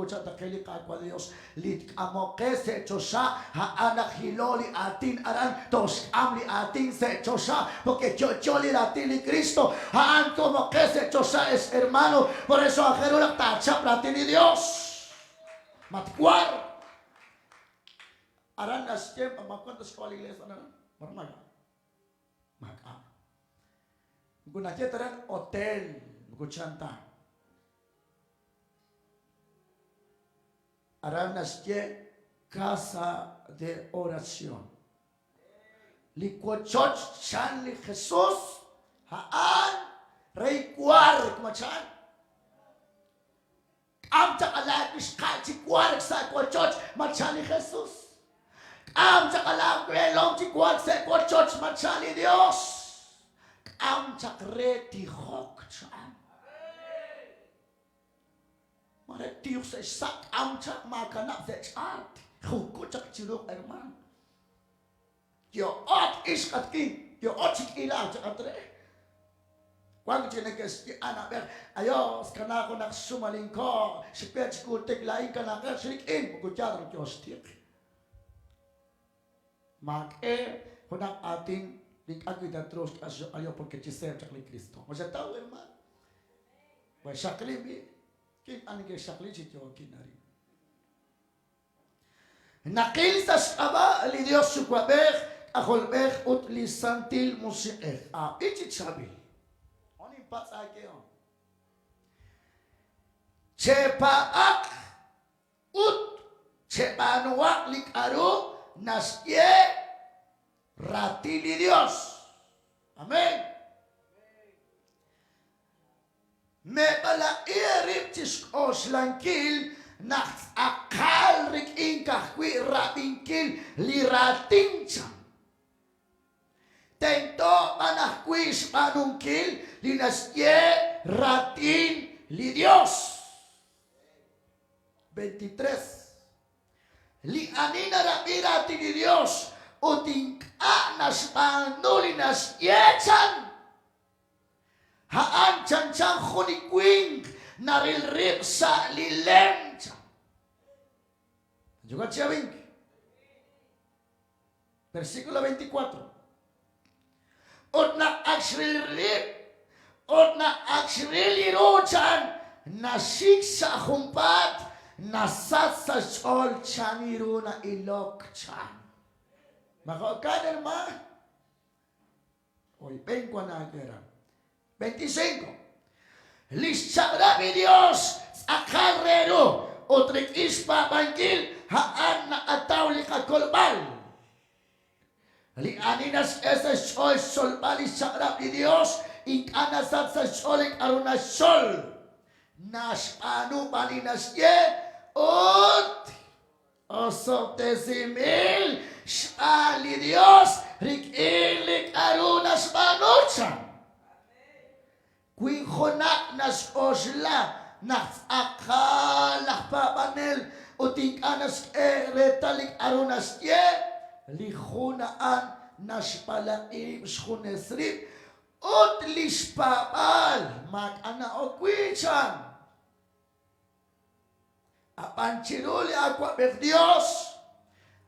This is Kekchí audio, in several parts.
Moko chan ta qe li Qaawa' Dios. Li tk'amoq qe sa' choxa a'an naq hilo li aatin aran, toxk'am li aatin sa' choxa, porque yo'yo li raatin li Cristo, a'an tk'amoq qe sa' choxa, ex hermano, por eso aajel ru naq taachap raatin li Dios. Matwar. Aran naxye, ma wank ta xk'ab'a' li iglesia aran? Maak'a'. Maak'a'. Moko naxye ta aran hotel, moko chan ta. Aran naxye casa de oración. Li wochoch chan li Jesús a'an re wark, ma chan? K'am chaq alaawixqa'al chi wark sa' wochoch, ma chan li Jesús? K'am chaq alaab'eelom chi wark sa' wochoch, ma chan li Dios? K'am chaq re tijok, chan. Mare tij sa' xsa' k'am chaq maakanab' sa' ch'aat. Juku chaq chiru hermaan. Yo'ot ixq at winq, yo'ot chi k'iila chaq at re. Wank chi neke'xye anab'ej, Ayos, kanaaq junaq xsumal inko', xwe chi kuutik laa'in kanaaqex rik'in, moko yaal ta naq yoo xtiq. Maak'e junaq aatin li ink'a' wi' tatruuq xk'al xloq'al yo porque chi seeb' chaq li Kristo. Ma xataw, hermano? Pues xaqli b'i', ink'a' neke'xaqli chi yookin arin. Naqil sa' xk'ab'a' li Dios Yuwa'b'ej, K'ajolb'ej, ut li Santil Musiq'ej. Ab'i chi chaab'il. On ninpatz' aak'ehom. Chepaab'aq ut cheb'aanuhaq li k'a'ru naxye raatin li Dios. Amén. Meeb'alaq'i eerib' chi xk'oxlankil naq tz'aqal rik'in ka'ajwi' rab'inkil li raatin, chan. Tento b'an ajwi' xb'aanunkil li naxye raatin li Yos. 23. Li ani narab'i raatin li Yos ut ink'a' naxb'aanu li naxye, chan. A'an chanchan jun li winq naril rib' sa' li lem, chan. Yuwa' chi ab'ink. Versículo 24. Ut naq ak xril rib', ut naq ak xril li ru, chan, naxik sa' junpaat, nasach sa' xch'ool chan ru na'ilok, chan. Ma jo'kan, hermaan? Oyb'en wan aawe 25. Li xchaq'rab' li Yos tz'aqal re ru ut rik'in xpaab'ankil a'an naqataw li qakolb'al. Li ani naxk'e sa' xch'ool xtzolb'al li xchaq'rab' li Yos ink'a' nasach sa' xch'ool li k'aru naxtzol, naxb'aanu b'an li naxye ut Osob'tesinb'il xb'aan li Dios rik'in li k'a'ru naxb'aanu, chan. Wi junaq naxk'oxla naq tz'aqal laj paab'anel ut ink'a' naxk'e reetal li k'a'ru naxye, li jun a'an naxb'alaq'i rib' xjunes rib' ut lix paab'aal maak'a' na'ok wi', chan. Ab'an chiru li Awa'b'ej Dios,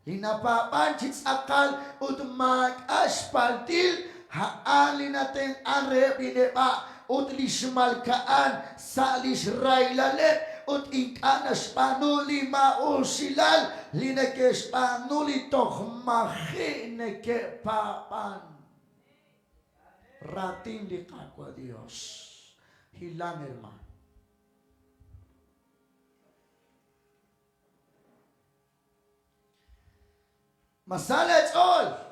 li napaab'an chi tz'aqal ut maak'a' xpaltil, a'an li natenq'an reheb' li neb'a' ut li xmalka'an sa' lix rahilaleb' ut ink'a' naxb'aanu li maa'usilal li neke'xb'aanu li toj maji' neke'paab'an. Raatin li Qaawa' Dios. Hilan, hermano. Ma sa leech'ool?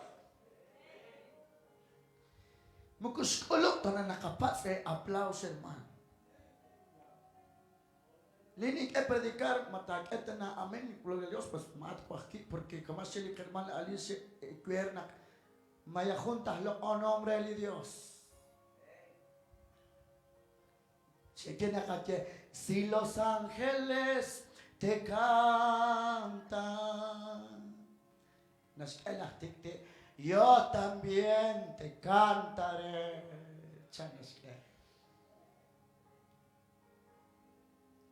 Moko xk'ulub' ta naq naqapatz' eeaplauso, hermano. Li nink'e predicar, ma taak'e ta na amén, gloria a Dios, pues ma twaj ki', porque kama' xye li hermana Alicia ewer naq mayajun taj loq'onhom re li Dios. Che'ye naqaye, Si los ángeles te cantan. Naxk'e laj tik'ti', Yo también te cantaré. Chan naxk'e.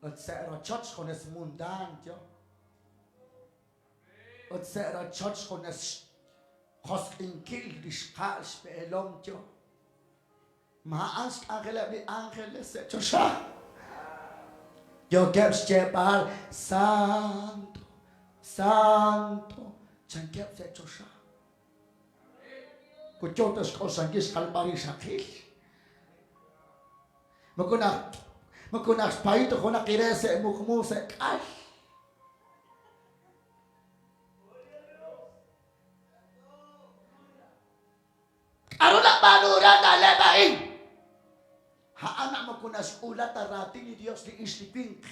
Ut sa' rochoch junes mundaan yo. Ut sa' rochoch junes xjosq'inkil li xqa'al xb'eelom yo. Ma a'an xk'anjeleb' li ánjeles sa' choxa? Yookeb' xyeeb'al, Santo, Santo, chankeb' sa' choxa. Ut yook ta xk'oxlankil xjalb'al rixaqil. Moko naq moko naq xpayi ta junaq ire sa' muqmu sa' k'al. K'aru nab'aanu re na'leb' a'in? A'an naq moko naxk'uula ta raatin li Dios li ix li winq.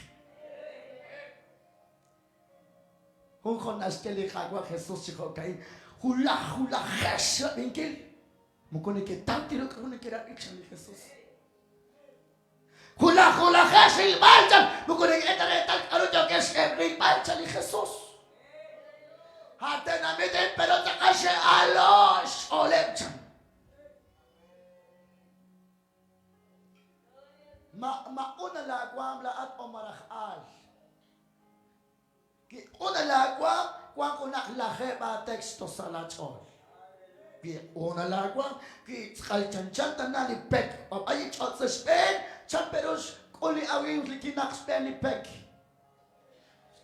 Jun jo' naxye li Qaawa' Jesus chi jo'ka'in, Wulaj wulajex xrab'inkil, moko neketaw ta ru k'aru nekerab'i, chan li Jesus. Wulaj wulajex rilb'al, chan, moko nekek'e ta reetal k'aru yookex rilb'al, chan li Jesus. A tenamit pero tz'aqal xe'aalo' xch'ooleb', chan. Ma maq'una laawaanm laa'at o malaj aal? Wi q'una laawaanm, wank junaq lajeeb' aateksto sa' laach'ool. Wi q'una laawaanm, wi tz'aqal chanchan tana li pek b'ab'ay li ch'och' sa' xb'een, chan pe ru xk'ul li awimq li kinaq xb'een li pek?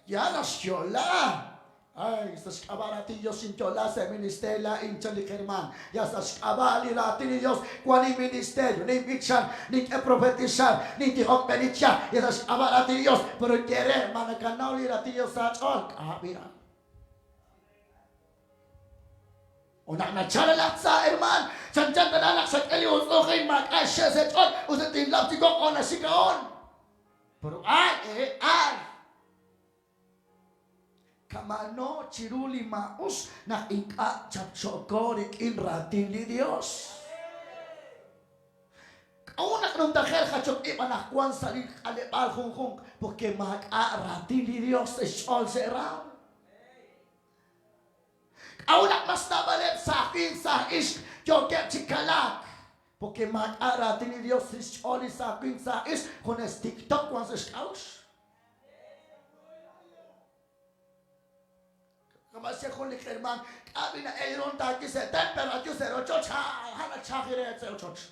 Yaal naq xyo'la. Ay, sa' xk'ab'a' raatin Dios xinyo'la sa' ministerio laa'in, chan li hermaan. Yal sa' xk'ab'a' li raatin li Dios wan inministerio, ninb'ichan, nink'e profetizar, nintijok b'enicha, yal sa' xk'ab'a' raatin li Dios. Pero ye re, ma nakanaw li raatin Dios sa' aach'ool? K'a' b'i'an. Ut naq nachal laj tza, hermaan, chanchan tana naq xak'e li utz'u'ujil maak'a' xxe' sa' ch'ool ut sa' tinlap chi koq' jo' naxik a'on. Pero ay, eh, ay. Kama'ano chiru li maa'us naq ink'a' chapcho'ko rik'in raatin li Dios. K'a'ut naq numtajel jachok ib' anaqwan sa' li k'aleb'aal junjunq? Porque maak'a' raatin li Dios sa' xch'ool sa' raam. K'a'ut naq mas naab'aleb' saaj winq saaj ixq yookeb' chi kalaak? Porque maak'a' raatin li Dios sa' xch'ool li saaj winq saaj ixq, junes TikTok wan sa' xk'a'uxl. Kama' xye jun li hermaan, k'a' b'i' na'eeron taaki sa' tem, pero ayu sa' rochoch, ha' nachaj re sa' ochoch.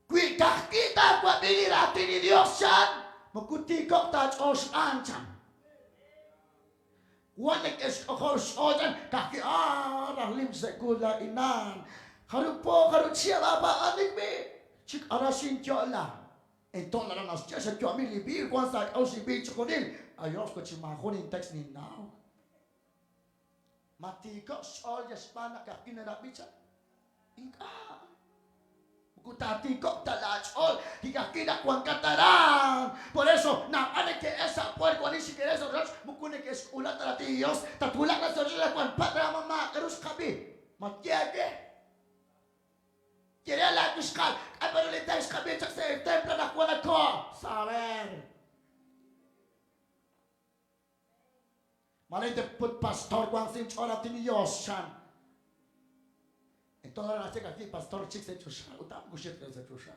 Wi ka'ajwi' taawab'i li raatin li Dios, chan, moko tiikoq ta aach'ool xb'aan, chan. Wan neke'xk'ojob' xch'ool chan, ka'ajwi' ah, rajlim sa' wu laa'inan. Jarub' po, jarub' chihab' aapa'anik b'i', chik aran xinyo'la. Enton aran naxye xayu'ami li b'iin, wan sa' aak'a'uxl li b'iin chijunil. Ayos, chi maajun intext ninnaw. Ma tiiko'k xch'ool yal xb'aan naq ka'ajwi' narab'i chan? Ink'a'. Moko taatiiko'q ta laach'ool li ka'ajwi' naq wankat aran. Por eso, naab'al neke'el sa' puerto ani xik'e'el sa' rochoch moko neke'xk'ula ta raatin li Dios. Tatwulaq sa' rochoch naq wan patz' re ma k'aru xqab'i. Ma tye aawe? Ye re laawixqal, k'a' pe ru li text xqab'i chaq sa' el templo anaqwan ako? Saber. Mare te put pastor wank sa' inch'ool raatin li Dios, chan. Entonces ahora naxye ka'ajwi' pastor chik sa' choxa ut a'an moko xik ta sa' choxa.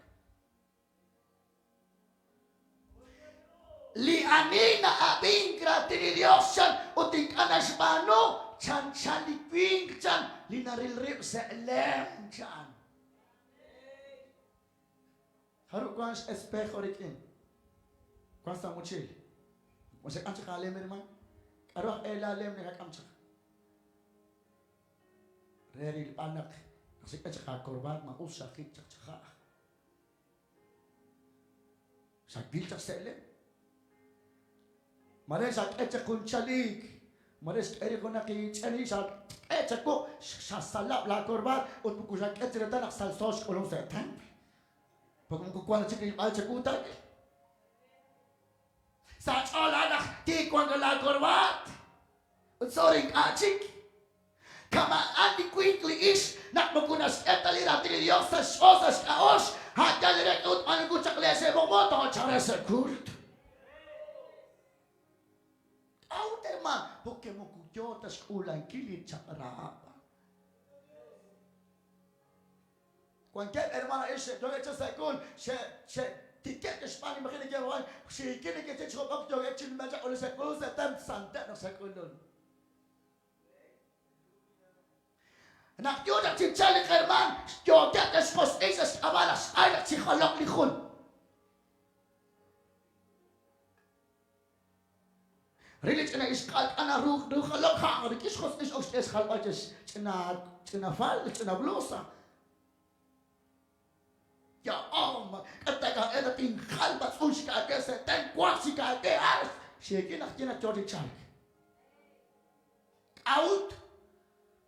Li ani na'ab'ink raatin li Dios, chan, ut ink'a' naxb'aanu, chanchan li winq, chan, li naril rib' sa' lem, chan. Jarub' wank x'espejo rik'in? Wank sa' mochil. Ma xak'am chaq aalem, hermaan? K'aru aj e laalem li xak'am chaq? Re rilb'al naq naq xak'e chaq aakorbaat, ma us xajik chaq chaja'. Xawil chaq se'lem. Mare xak'e chaq jun chaliik, mare xk'e rib' junaq iich'en ix xak'e chawu, xasalab' laakorbaat ut moko xak'e chi reetal naq salso xk'ulum sa' templo. Porque moko wank chik rilb'al chawu taak'e. Sa' ch'ool a'an naq tiik wank laakorbaat. Ut sorry ink'a' chik. Kama'an li winq li ixq naq moko naxk'e ta li raatin li Dios sa' xch'ool sa' xk'a'uxl, a' yal re k'a'ut b'aanunkil chaq lee se'mo'mo tojo' chaq re sa' kult. K'a'ut hermaan? Porque moko yoo ta xk'uulankil li chaq'rab'. Wankeb' hermano ixq xe'yo'lek chaq sa' kuul, xe'tike'k xb'aan li maji' neke'ruhank, xiikil neke'xye chi jok'ok yookeb' chi nume'k chaq ut li xe'k'ulunk sa' tem santeb' naq xe'k'ulunk. Naq yoo chaq chi chalk li qahermaan, yookeb' chaq xjosq'il sa' xk'ab'a' naq x'ay naq chi joloq li jun. Re li ch'ina ixqa'al k'a' naru ru jalok ha' rik'in xjosq'il x'ok xk'e xjalb'al chi ch'ina ch'ina falda, ch'ina blusa. Ya'om, k'a' ta ka'e ta tinjal b'atz'un xka'ke se' ten waj chi ka'ke a' xiikil naq ye naq yoo chi chalk. K'a'ut?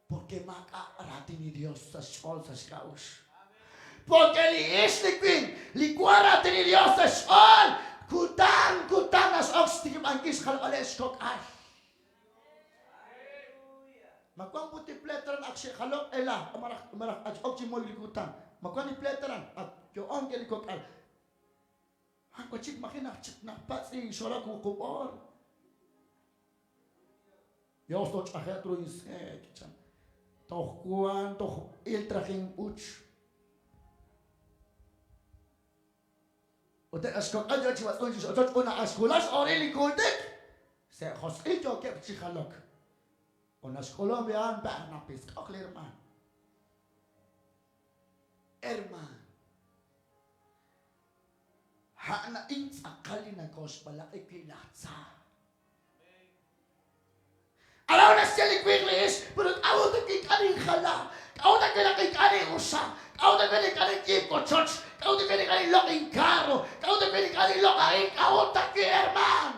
Porque maak'a' raatin li Dios sa' xch'ool sa' xk'a'uxl. Porque li ixq li winq li wan raatin li Dios sa' xch'ool, kutan kutan nax'ok xtikib'ankil xjalb'aleb' xkok'al. Ma wan put li pleet aran ak xe'jalok ela malaj malaj ak x'ok chi moy li kutan? Ma wan li pleet aran ak yo'on ke li kok'al? A'an wachik maji' naq naqpatz' li xorok wuqub' oor. Dios toch'aje'q ru inseek', chan. Toj wan toj il traj inb'uch. Ut eb' xkok'al yo chi b'atz'unk chi ochoch ut naq ak xwulak x'ooril li kuutik, sa' josq'il yookeb' chi jalok. Ut naxk'ulum li a'an pe' napisk'ok li hermaan. Hermaan, a'an a'in tz'aqal li nakooxb'alaq'i wi' laj tza. Aran naxye li winq li ixq, Pero k'a'ut naq ink'a' ninjala? K'a'ut naq naq ink'a' nin'usa? K'a'ut naq ink'a' ninyiib' wochoch? K'a'ut naq ink'a' ninloq' inkarro? K'a'ut naq ink'a' ninloq' a'in? K'a'ut naq wi hermaan?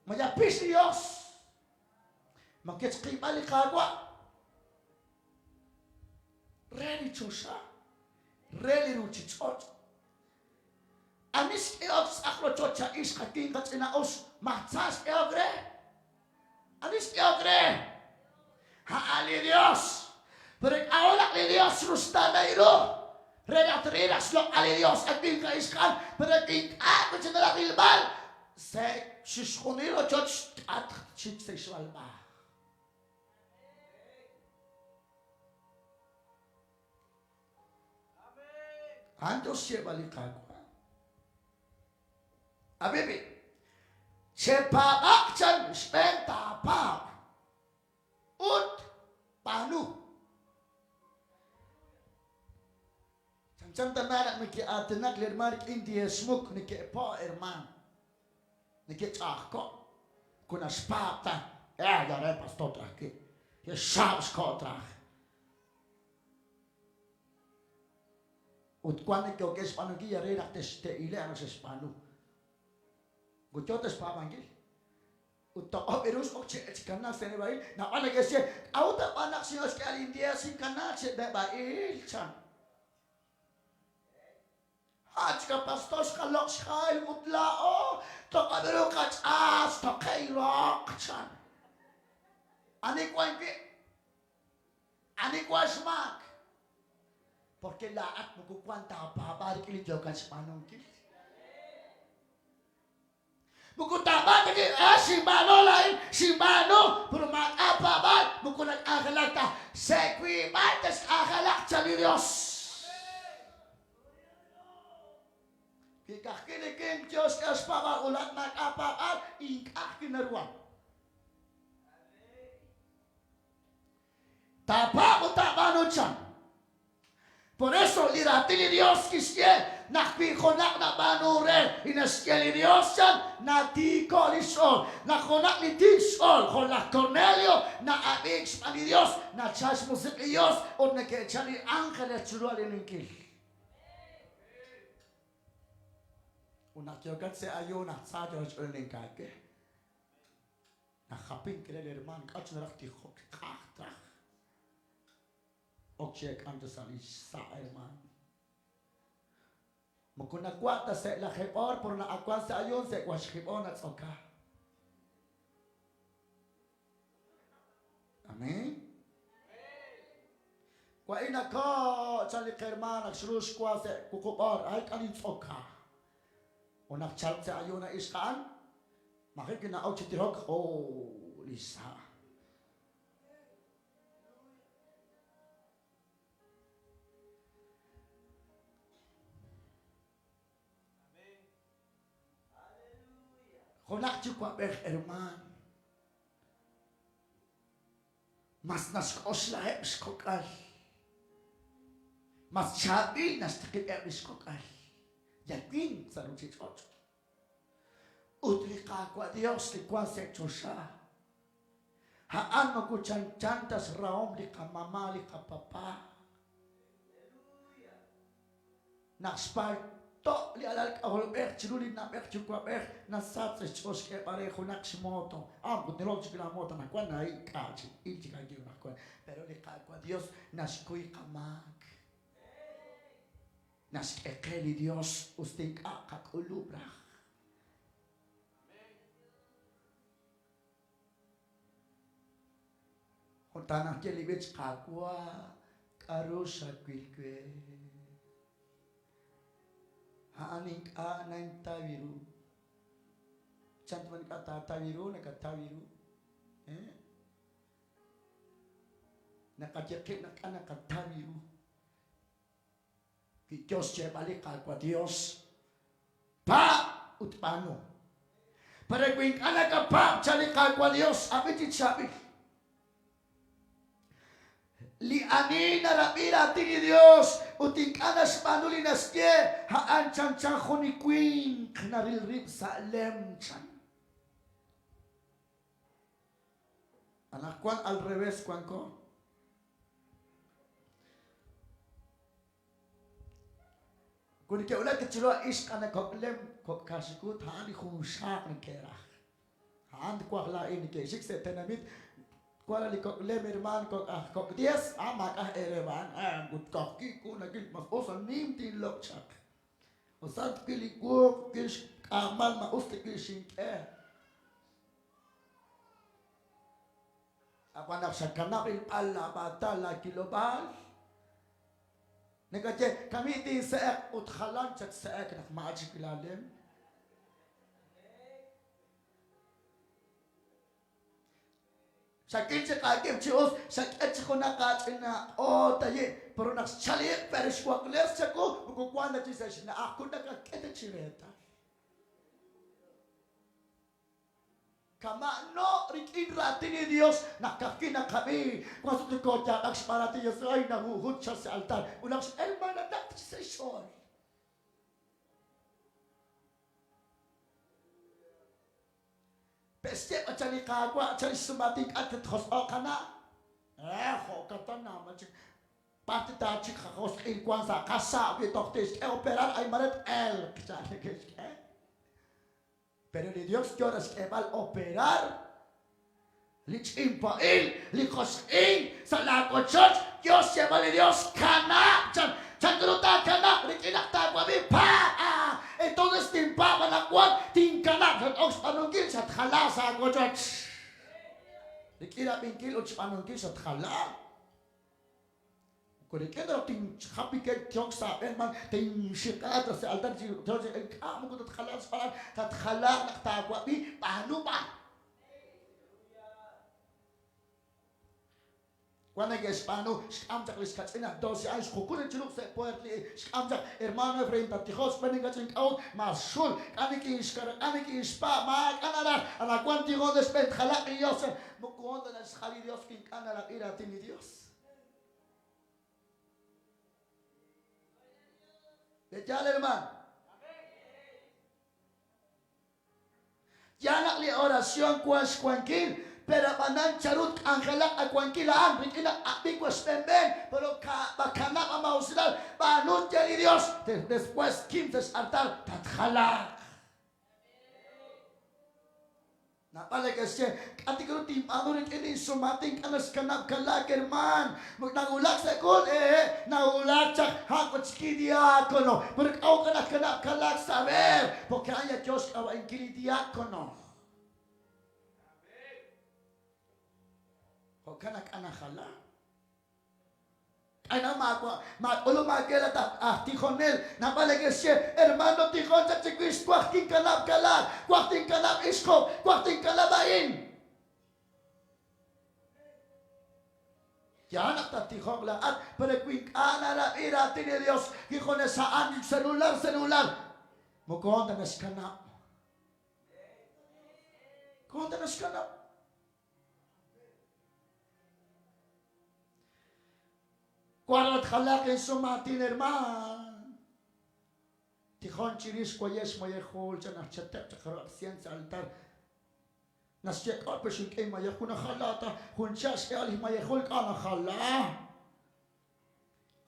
Ma yapix li Dios? Ma kechqiib'al li Qaawa'? Re li choxa, re li ruuchich'och'. Ani xk'ehok xtz'aq rochoch a'in xqakin qach'ina'us? Ma tza xk'ehok re? Ani xk'ehok re? A'an li Dios. Pero k'a'ut naq li Dios xruxtaana ru? Re naq tril naq xloq'al li Dios ak winq ixqa'al, pero ink'a' wi' chik naraj rilb'al sa' chixjunil rochoch xk'atq chik sa' xb'alb'a. A'an yo xyeeb'al li Qaawa'. Ab'i b'i', chepaab'aq chan xb'een taapaab' ut b'aanu. Chanchan tana naq neke'aatinak li hermaan rik'in diesmuk, neke'po' hermaan, neke'ch'a'ajko', moko naxpaab' ta, eh, ya re pastor traj wi', xaab' xko' traj. Ut wank naq yookeb' xb'aanunkil yal re naq te'ile'q naq xe'xb'aanu. Moko yoo ta xpaab'ankil. Ut toq'ob' eeru x'ok chi chi kanaak sa' neb'a'il. Naab'al neke'xye, K'a'ut ab'an naq xin'ok xk'ehal indies xinkanaak chi neb'a'il? chan. A' chik a pastor xqaloq' xjayl ut laa'o toq'ob' eeru qach'aat xtoqe' roq, chan. Ani wank wi'? Ani wank xmaak? Porque laa'at moko wank ta aapaab'aal rik'in li yookat xb'aanunkil. Moko taab'aanu ta wi', ah, xinb'aanu laa'in, xinb'aanu, pero maak'a' paab'aal, moko nak'anjelak ta. Se' wiib'al texk'anjelaq chan li Dios. Wi ka'ajwi' li winq yoo xk'e xpaab'aal ut laa'at maak'a' paab'aal, ink'a' ajwi' naruhan. Taapaab' ut taab'aanu chan. Por eso li raatin li Dios kixye naq wi junaq nab'aanu re li naxye li Dios chan, natiiko' li xch'ool. Naq junaq li tiik xch'ool, jo' laj Cornelio, na'ab'iik xb'aan li Dios, nachal xmusiq' li Dios ut neke'chal li ángeles chiru alininkil. Ut naq yookat sa' ayuun naq tza yoo xch'oolink aawe. Najapink re li hermaan, k'a' chi naraj tijok, q'ajk traj. Ok chi eek'ank chaq sa' li xsa' hermaan. Moko nawa' ta sa' lajeeb' oor, pero naq ak wank sa' ayuun, sa' waxqib' oor natz'oka. Amén. Wa'in nako' chan li qhermaan naq xru xwa sa' wuqub' oor, ay k'a' nintz'oka. Ut naq chalk sa' ayuun a ixqa'al, maji' kina'ok chi tijok, oh, li xsa'. Junaq yuwa'b'ej hermaan mas naxk'oxlaheb' xkok'al, mas chaab'il naxtiqib'eb' li xkok'al, yal winq sa' ruuchich'och'. Ut li Qaawa' Dios li wank sa' choxa, a'an moko chanchan ta xrahom li qamama' li qapapa. Naq xpalto' li alal k'ajolb'ej chiru li na'b'ej yuwa'b'ej, nasach sa' xch'ool xk'eeb'al re junaq xmooto. Ah, moko tnilok chik laamoto anaqwan, ay, k'a' chik, il chik aawe anaqwan. Pero li Qaawa' Dios naxkuy qamaak. Naxk'e qe li Dios us ta ink'a' qak'ulub' raj. Jo' taanajye li b'ich, Qaawa', k'a'ru xawil we? A'an ink'a' nintaw ru. Chan ta ink'a' taataw ru, nakataw ru. Eh? Naqaye qib' naq k'a' naqataw ru. Wi yoo xyeeb'al li Qaawa' Dios, Paab' ut b'aanu. Pero wi ink'a' nakapaab' chan li Qaawa' Dios, ab'i chi chaab'il. Li ani narab'i raatin li Dios ut ink'a' naxb'aanu li naxye, a'an chanchan jun li winq naril rib' sa' lem, chan. Anaqwan al revés wanko. Wi neke'wulak chiru a ixq ana kok' lem, kok' kaaxukuut, a'an li jun xaaq neke'raj. A'an twaj laa'in neke'xik sa' tenamit, wank li kok' lem hermaan, kok' aj kok' diez, a'an maak'a' eere b'aan, ut ka'ajwi' jun nakil mas us nim tinloq' chaq. Usan twil li wuq, twil xk'aamal ma us ta wi' xink'e. Ab'an naq xakanab' rilb'al laab'aatal laawilob'aal, nakaye, Kami' tinse'eq ut jalan chatse'ek naq ma'a chik laalem. Xawil chik aawib' chi us, xak'e chi junaq aach'ina q'oot ayi', pero naq xchaliq pe' xwakles chawu, moko wank ta chik sa' xna'aj, kun nakak'e ta chi reetal. Kama'no rik'in raatin li Dios naq ka'ajwi' naqab'i, wan sut nokooyaab'ak xb'aan raatin li Dios, ay nahuhut chal sa' altar, ut naq x'el maananaq chi sa' xch'ool. Pe'xye b'an chan li Qaawa', chan lix sumaatin ink'a' tatjosq'o'q qana'. Eh, jo'kan ta naab'al chik. B'ar taachik qajosq'il wank sa' qasa' wi toj tixk'e operar ay mare t-elq, chan neke'xk'e. Pero li Dios yoo raj xk'eeb'al operar li ch'inpa'il, li josq'ink sa' laa wochoch, yoo xyeeb'al li Dios, Kanab', chan. Chan ru taakanab'? Rik'in naq taawab'i, Paab'! Ah, entonces tinpaab' anaqwan, tinkanab'. Xat-ok xb'aanunkil, xatjala sa' aawochoch. Rik'in rab'inkil ut xb'aanunkil xatjala. Moko rik'in ta naq tinjap li ke'chok sa' aab'een man tinxiq'aat raj sa' altar chi ink'a' moko tatjalaaq xb'aan tatjalaaq naq taawab'i b'aanu b'an. Wan neke'xb'aanu xk'am chaq li xkach'in aj doce años xjukun chiru sa' puert li xk'am chaq hermano Efraín tatijos xb'een ink'a' chik k'a'ut ma xul k'a nikinxkara k'a nikinxpa' maak'a' naraj anaqwan tijon de xb'een tjalaq li Dios moko ta naxjal li Dios wi ink'a' narab'i raatin li Dios. Yaal, hermano. Yaal naq li oración wan xwankil, pero ab'anan chanru tk'anjelaq awankil a'an rik'in naq ab'i wa xb'een b'een, pero kanab' amaa'usilal, b'aanu ye li Dios, después kim sa' x'altar tatjalaaq. Naab'al neke'xye, K'a' tik ru tinb'aanu rik'in linsumaatin ink'a' naxkanab' kalaak, hermaan? Moko nawulak sa' kuut, hehe', nawulak chaq, a'an wan chik li diácono. Pero k'a'ut ink'a' naxkanab' kalaak saber? Porque a'an ya yoo xk'ab'a'inkil li diácono. Jo'kan naq k'a' najala. K'a'inaq maawa' maak'ulub' aawe laa'at aj tijonel. Naab'al neke'xye, Hermano, tijon chaq chiwix, twaj tinkanab' kalaak, twaj tinkanab' ixqo'k, twaj tinkanab' a'in. Yaal naq tattijoq laa'at, pero wi ink'a' narab'i raatin li Dios, wi junes a'an celular, celular, moko hoon ta naxkanab'. Wank ta naxkanab'. Wank naq tjalaaq insumaatin hermaan. Tijon chirix waye' xmayejul chan naq cheteb' chaq ro' arsien sa' altar. Naxye k'a' pe xink'e inmayej wi najala ta jun chihab' xk'eeb'al li mayejul k'a' najala.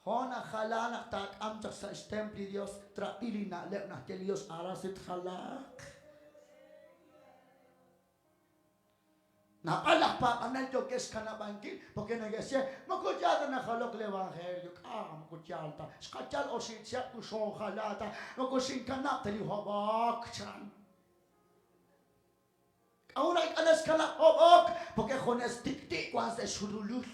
Jo' najala naq taak'am chaq sa' xtempl li Dios trab'i li na'leb' naxye li Dios aran si tjalaaq. Naab'al laj paab'anel yookeb' xkanab'ankil porque neke'xye, Moko yaal ta najalok li evangelio, k'a' moko yaal ta, xqayal oxib' chihab' ut xoojala ta, moko xinkanab' ta li hob'ok, chan. K'a'ut naq ink'a' naxkanab' hob'ok? Porque junes tik'ti' wank sa' xululul.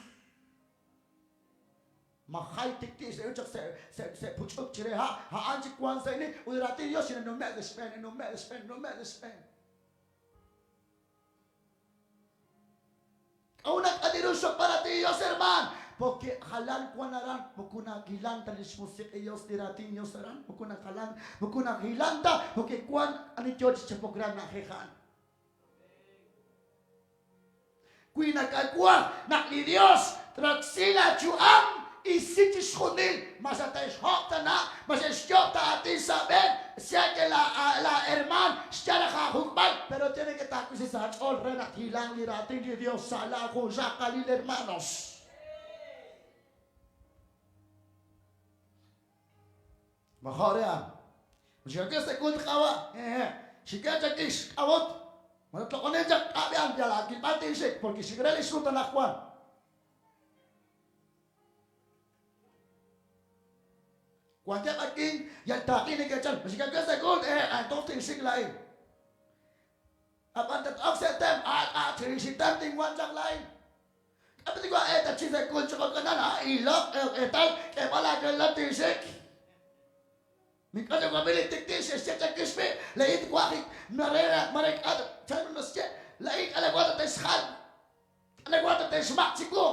Majay tik'ti' xe'el chaq sa' puch'uk chire ha', a'an chik wank sa' li ut li raatin li Dios xe'nume' sa' xb'een, xe'nume' sa' xb'een, xe'nume' sa' xb'een. K'a'ut naq k'a'ru ru xxokb'al raatin li Dios, hermaan? Porque jalan wan aran, moko nahilan ta lix Musiq' li Dios, li raatin li Dios aran, moko najalan, moko nahilan ta, porque wan ani yoo chi chapok re a na'ajej a'an. Wi nakawaj naq li Dios troksi laa yu'am, isi chixjunil, ma xate'xhob' tana', ma xe'xyoob' ta aatin sa' b'een, sea que laa hermaan xyal raj aajuk'b'al, pero tiene que taawisi sa' aach'ool re naq thilanq li raatin li Dios sa' laa junxaqalil, hermanos. Ma jo' re a'an. Ma xikakil sa' kuut q'awa'? Hehe'. Xik'e chakix, k'a'ut? Ma tatloq'onin chaq k'a' b'i'an yal aakilb'al tinxik, porque xik re lix Rut anaqwan. Wankeb' akin yal taaqi neke'chal. Ma xikakil sa' kuut? Hehe', entonces tinxik laa'in. Ab'an tat-ok sa' tem, a' k'a' chirix li tem tinwan chaq laa'in. K'a'ut li wa' eeta chi sa' kul choqok anan, a' ilok, eetal, k'eeb'al aawelat tinxik? Mink'a' chawab'i li tik'ti' xe'xye chawix b'i', laa'in twaj mare mare k'a' chanru naxye, laa'in k'a' nawaj tate'xjal, k'a' nawaj tate'xmaq' chiwu.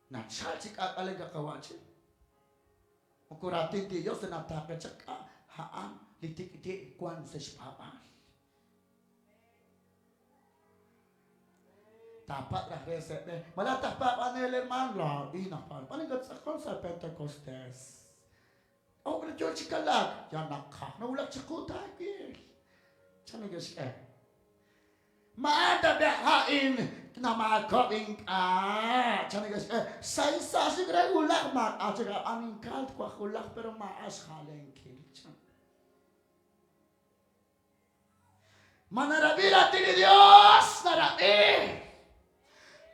Nachal chi k'aak'alenk a qawa'chin. Moko raatin ta li Yos ta nataaqe chaq k'a' a'an li tik'ti' wank sa' xpaab'aal. Taapatz' raj re sa' b'e, Ma laa'at aj paab'anel, hermaan? Laa'in aj paab'anel. B'an ink'a' tz'aqon sa' Pentecostés. K'a'ut naq yoo chi kalaak? Yal naqaj nawulak chiqu taawil. Chan neke'xk'e. Ma a'an ta be' a'in namaakob'k ink'a'? Chan neke'xk'e. Sa' sa' xik re wulaj maak'a' chik ab'an ink'a' twaj wulaj pero maak'a' xjalenkil. Chan. Ma narab'i raatin li Dios? Narab'i!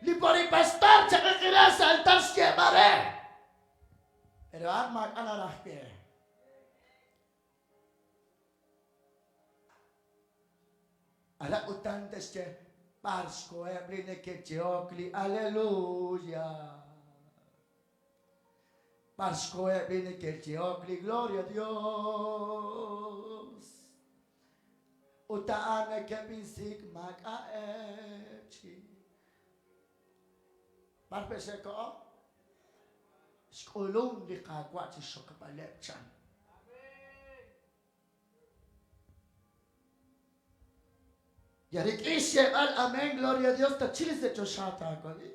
Li poripastor chaqiqira sa' altar xyeeb'al re. Pero a'an maak'a' naraj wi'. Aran utan te'xye, b'ar xkoheb' li neke'yehok li aleluya? B'ar xkoheb' li neke'yehok li Gloria a Dios? Ut a'an nekeb'insik' maak'a'eb' chik. B'ar pe' xe'koho? Xk'ulum li Qaawa' chi xxokb'aleb', chan. Ya rik'in xyeeb'al amén, gloria a Dios, tatxil sa' choxa taawab'i.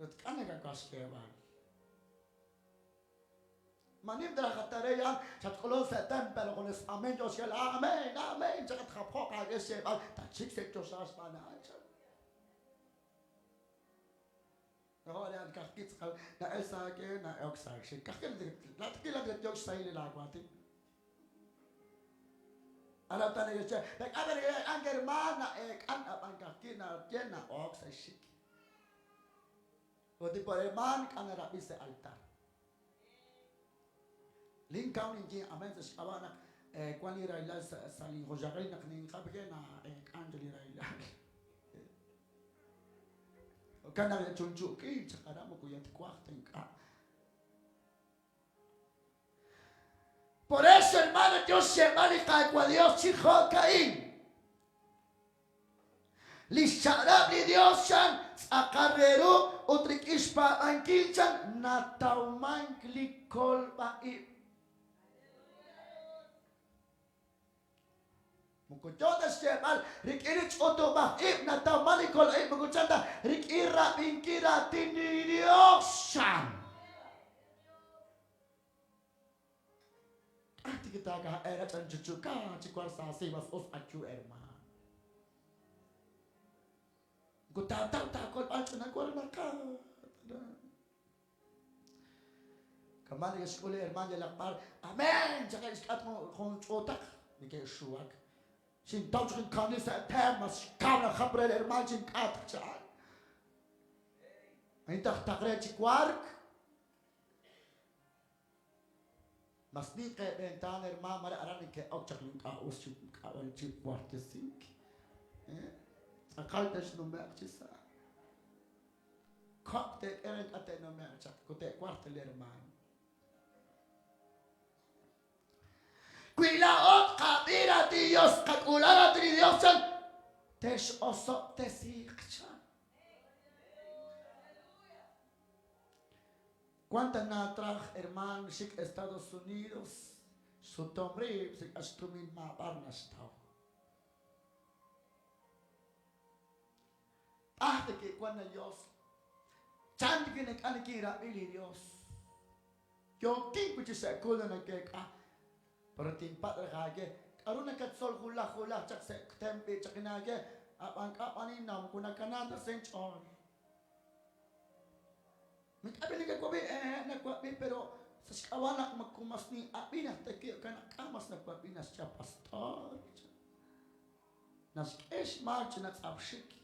Ut k'a' nakawaj xyeeb'al? Ma nim ta raj at re a'an, xatk'ulunk sa' templo junes amén yo xyeeb'al amén, amén, chaq atjapjo'q aawe xyeeb'al, tatxik sa' choxa xb'aan a'an, chan. Jo'kan naq chunchu'kil chaq aran moko yal twaj ta ink'a'. Por eso, hermano, yo xyeeb'al li Qaawa' Dios chi jo'ka'in. Li xchaq'rab' li Dios chan tz'aqal re ru ut rik'in xpaab'ankil chan natawmank li kolb'a-ib'. Moko yoo ta xyeeb'al rik'in li ch'utub'aj-ib' natawman li kolb'a-ib' moko chan ta rik'in rab'inkil raatin li Dios, chan. K'a' tik taaka'era ch'anchuchuka chi war sa sibas us ayu hermano. Moko taataw taakolb'al ch'ina war naqa. Kama' neke'xk'ul li hermaan yalaq b'ar, Amén! Chaq'eb' xk'atq jun ch'uutaq neke'xuwak. Xintaw chaq inkaanil sa' teem, mas xkaw naq jap re li hermaan chink'atq, chan. A'in taj taq re chi wark. Mas ninq eeb'entaan hermaan, mare aran neke'ok chaq li ink'a' us chi chi wartesink. Tz'aqal texnume'q chi sa'. Kok' teek'e re ink'a' te'nume'q chaq, ut te'warq li hermaan. Wi laa'o tqab'i raatin li Yos, tqak'uula raatin li Yos, chan, tex'osob'tesiiq, chan. Wank tana traj hermaan xik Estados Unidos, xsutom rib' xsik'b'al xtumin maab'ar naxtaw. B'ar neke'wan li Yos? Chan nikineek'a nikinrab'i li Yos? Yookin wi' chi sa' kulo nakeek'a. Pero tinpatz' raj aawe, k'aru nakatzol wulaj wulaj chaq sa' tem b'i' chaq inaawe, ab'an k'a' b'an innaw moko nakana ta sa' inch'ool. Ink'a' b'i' nakawab'i, hehe' nawab'i, pero sa' xk'ab'a' naq moko mas nin'ab'i naq taki'okan naq k'a' mas nawab'i naxye pastor. Naxk'e xmaak ch'ina tz'apxik.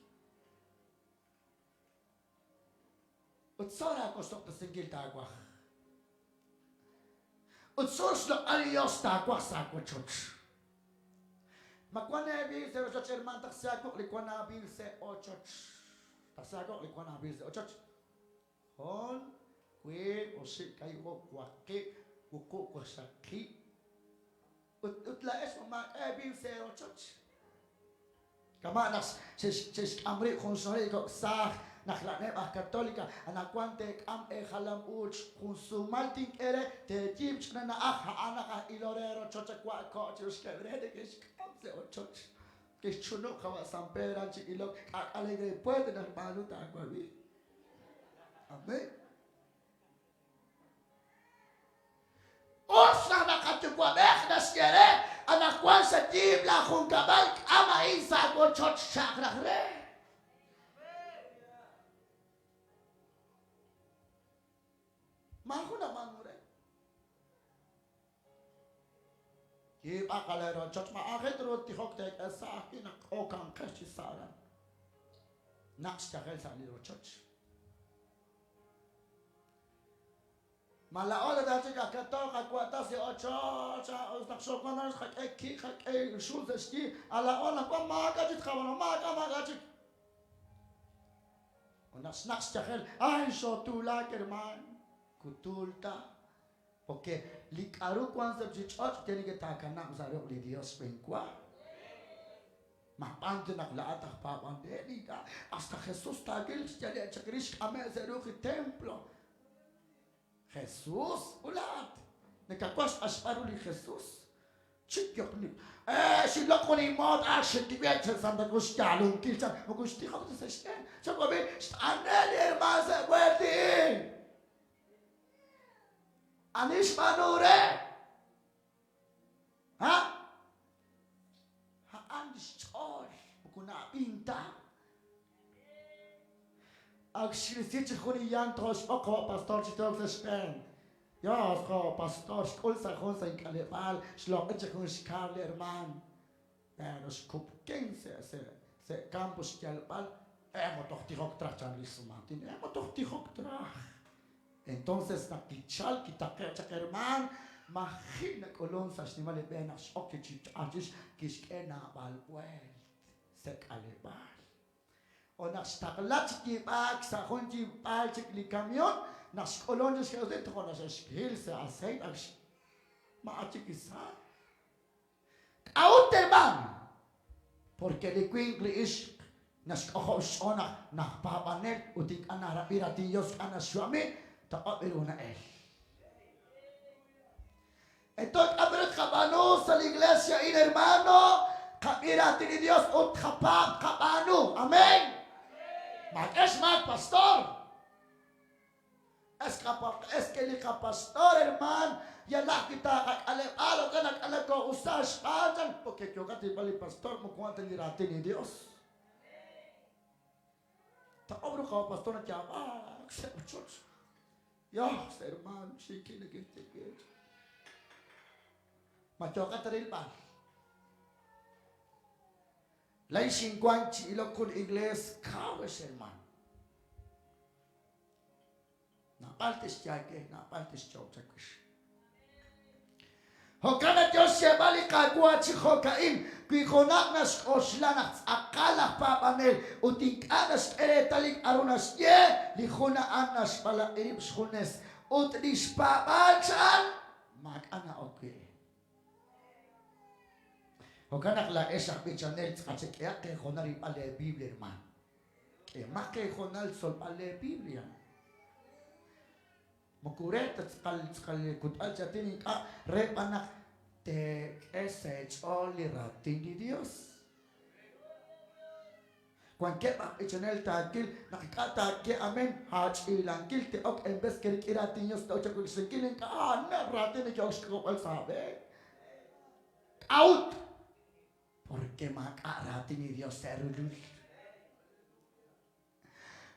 Ut tzol aawosob'tesinkil taawaj. Ut tzol xloq'al li Dios taawaj sa' aawochoch. Ma wan eeb'iil sa' rochoch hermaan taqsi aawuq' li wan aab'iil sa' ochoch. Taqsi aawuq' li wan aab'iil sa' ochoch. Jun, wiib', oxib', kaahib', oob', waqib', wuqub', waqxaqib'. Ut, ut laa'ex ma maak'a' eeb'iil sa' eerochoch? Kama' naq xe'xk'am rib' jun xna'leb' li kok' saaj naq la'aneb' aj Katolika, anaqwan teek'am eejalam-uuch jun suumal tink'e re, teeyiib' ch'ina na'aj, a'anaq aj ilol re rochoch a wa' ko' chiru xkeb' re neke'xk'am sa' ochoch. Ke'xchunub' qawa' San Pedro aran chi ilok, k'aak'alenk re puente naq xb'aanu taawab'i. Amén. Us naq naqayuwa'b'ej naxye re, Anaqwan xayiib' laajunkab'al, k'am a'in sa' wochoch cha'q raj re. Maajun nab'aanu re. Yiib'aq a leerochoch, ma aajel ru tijok teek'e sa' ajwi' naq okanqex chi sa' aran. Naq xyajel sa' li rochoch. Ma laa'o ta chik aj katol qawa' ta si ochoch, us naq xoowank aran xqak'e ki' xqak'e xul sa' xyi, a laa'o anaqwan maak'a' chik tqab'aanu, maak'a' maak'a' chik. Ut naq xnaq xyajel, ay xootuulaak hermaan, kutuul ta. Porque li k'aru wank sa' ruuchich'och' tiene que taakanab' sa' ruq' li Dios xb'eenwa. Ma b'an naq laa'at aj paab'anel? Ink'a'. Hasta Jesús taawil xyale' chaq rix xk'ame' sa' ruq li templo. Jesús, ut laa'at nakawaj xq'axb'al ru li Jesús? Chik yoqni. Eh, xinloq' jun inmoot, ah, xintib'e' sa' Santa Cruz xyaalunkil chan. Moko xtijok ta sa' xb'een. Chawab'i, xt'ane' li hermaan sa' b'uelti. Ani xb'aanu re? Ha? A'an li xch'ool, moko na'ab'in ta. Ak xrisi chi jun li llant jo' xb'oq jo' pastor chi took sa' xb'een. Yos jo' pastor xk'ul sa' jun sa' ink'aleb'aal, xloq'i chi jun xkaar li hermaan. Pero xkub'ken sa' sa' campo xyalb'al, emo toj tijok traj chan li xsumaatin, emo toj tijok traj. Entonces naq kichal kitaqe' chaq hermaan, maji' nak'ulun sa' xnimal li b'e naq x'ok chi ch'achix kixk'e naab'al b'uelt sa' k'aleb'aal. Ut naq xtaqla chi yiib'aak sa' jun yiib'aal chik li kamion, naq xk'ulun chik xk'a'uxl, tojo' naq xe'xhil sa' aceite ak xma'a chik li sa'. K'a'ut hermaan? Porque li winq li ixq naxk'ojob' xch'ool naq naj paab'anel ut ink'a' narab'i raatin Dios ink'a' naxyu'ami, toq'ob' ru na'el. Entonces, k'a' ru tqab'aanu sa' li iglesia a'in hermano? Tqab'i raatin li Dios ut tqapaab' tqab'aanu. Amén. Maak'e xmaak pastor. Es que li qapastor hermaan yalaq wi taaqak'aleb'aal jo'kan nak'aleb' koo'usa xb'aan chan porque yookat rilb'al li pastor moko wan ta li raatin li Dios. Taq'ob ru qawa' pastor nayaab'ak sa' ochoch. Yos hermaan xiikil neke'xye we. Ma yooqat rilb'al? Laa'in xinwank chi ilok jun iglees kaw ex hermaan. Naab'al te'xye aawe, naab'al te'xch'ob' chawix. Jo'kan naq yo xyeeb'al li Qaawa' chi jo'ka'in, wi junaq naxk'oxla naq tz'aqal aj paab'anel ut ink'a' naxk'e reetal li k'aru naxye, li jun a'an naxb'alaq'i rib' xjunes, ut li xpaab'aal cha'an maak'a' na'ok wi'. Jo'kan naq laa'ex aj b'ichanel tz'aqal chek'ehaq eehoonal rilb'al leeBiblia, hermaan. K'ehomaq eehoonal xtzolb'al leeBiblia. Moko re ta tz'aqal tz'aqal kutb'al chi aatin ink'a' re b'an naq teek'e sa' eech'ool li raatin li Dios. Wankeb' aj b'ichanel taawil naq ink'a' taaye amen aach'iilankil te'ok en vez ke rik'in raatin Dios te'ok chawilsinkil ink'a' a'aneb' raatin neke'ok xk'ob'al sa' aab'een. K'a'ut? Porque maak'a' raatin li Dios sa' rulul.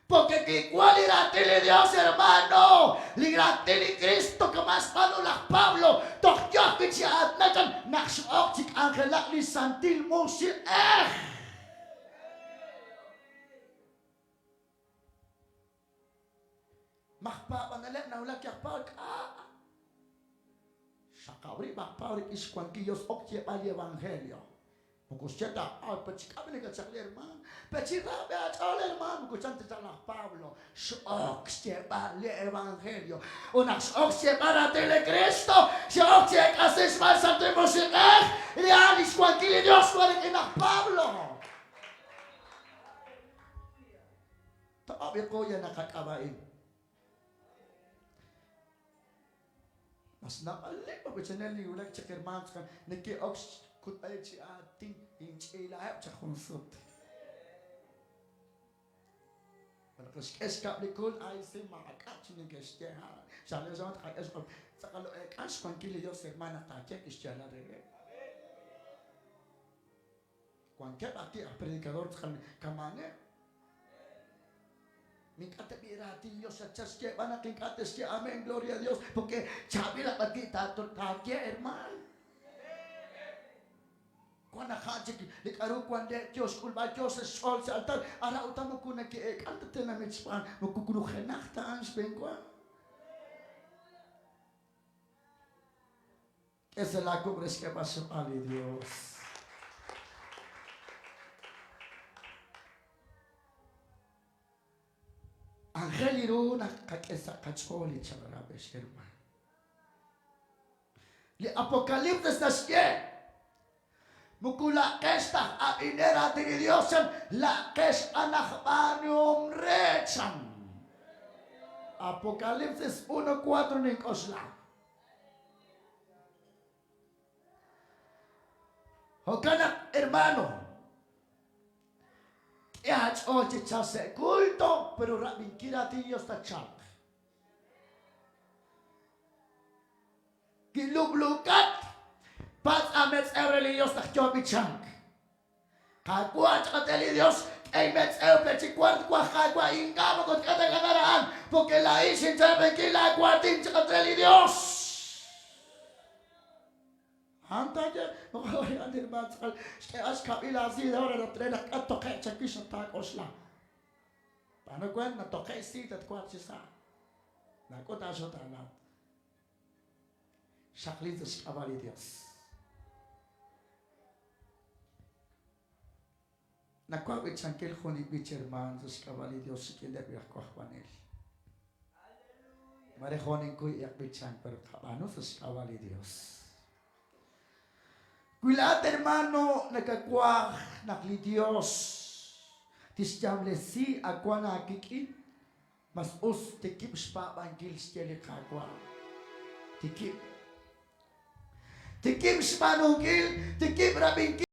Porque kiwan li raatin li Dios, hermano, li raatin li Kristo kama' xb'aanu laj Pablo, toj yo ajwi' chi aatinak chan naq x'ok chi k'anjelak li Santil Musiq'ej. Maj paab'aneleb' nawulak laj Pablo, k'a'? Xaqab' rib' aj Pablo rik'in xwankil Dios ok xyeeb'al li evangelio. Moko xye ta, ah, pe chi k'a' nakatxaqli hermaan, pe chi ra b'e aach'ool hermaan, moko chan ta chaq laj Pablo. X'ok xyeeb'al li evangelio. Ut naq x'ok xyeeb'al raatin li Kristo, xe'ok chi eek'asiik xb'aan Santil Musiq'ej, li a'an lix wankil li Dios wan rik'in laj Pablo. Toq'ob' iqu ya naqak'ab'a'in. Mas naab'aleb' aj b'ichanel li wulak chaq hermaan chaq neke'ok xkutb'al chi aatin inch'iilaheb' chaq jun sut. Naq xk'e xkab' li kul, ay si maak'a' chi neke'xye ha. Xale xamat qak'e xq'ol. Tz'aqal eek'an xwankil li Dios hermaan naq taaye kixyaalal reheb'. Wankeb' ajwi' aj predicador tz'aqal kama'aneb'. Ink'a' tab'i' raatin Dios xatchal xyeeb'al naq ink'a' te'xye amén, gloria a Dios, porque chaab'il aj b'arwi' taaye, hermaan. Wan naq a'an chik li k'a'ru wan le' yoo xk'ulb'al, yoo sa' xch'ool sa' altar, ara utan moko neke'eek'an ta tenamit xb'aan, moko kulujenaq ta a'an xb'een wa. K'e sa' laawuq' re xk'eb'al xloq'al li Yos. Aajel ru naq tqak'e sa' qach'ool li chaq'rab', ex hermaan. Li Apocalipsis naxye, Moko la'qex ta aj ab'inel raatin li Yos, chan, la'qex b'an aj b'aanuhom re, chan. Apocalipsis 1:4 nink'oxla. Jo'kan naq, hermano, k'e aach'ool chi chalk sa' culto, pero rab'inkil raatin Dios tatchalq. Wi lub'luukat, patz' aametz'ew re li Dios naq yoo b'ichank. Qaawa', ch'aqate li Dios, k'e inmetz'ew pe chi wark waj, Qaawa', ink'a' moko tk'e ta ganar a'an, porque laa'in xinch'ab'enkil laawaatin, ch'aqate li Dios. A'an taaye, moko a'an hermaan tz'aqal xk'eeb'al xkab'il aasiid ahora re naq k'a toqe'q chawix naq taak'oxla. B'aanu weent natoqe'k xsiid tatwanq chi sa'. Naak'ut aaxutaanal. Xaqlin sa' xk'ab'a' li Dios. Nawaj b'ichankil jun li b'ich hermaan sa' xk'ab'a' li Dios rik'ineb' li aj k'ojb'anel. Mare jo' ninkuy eq b'ichank, pero tqab'aanu sa' xk'ab'a' li Dios. Wi laa'at hermano nakawaj naq li Dios tixyamlesi awan aawik'in, mas us tikib' xpaab'ankil xye li Qaawa'. Tikib'. Tikib' xb'aanunkil, tikib' rab'inkil.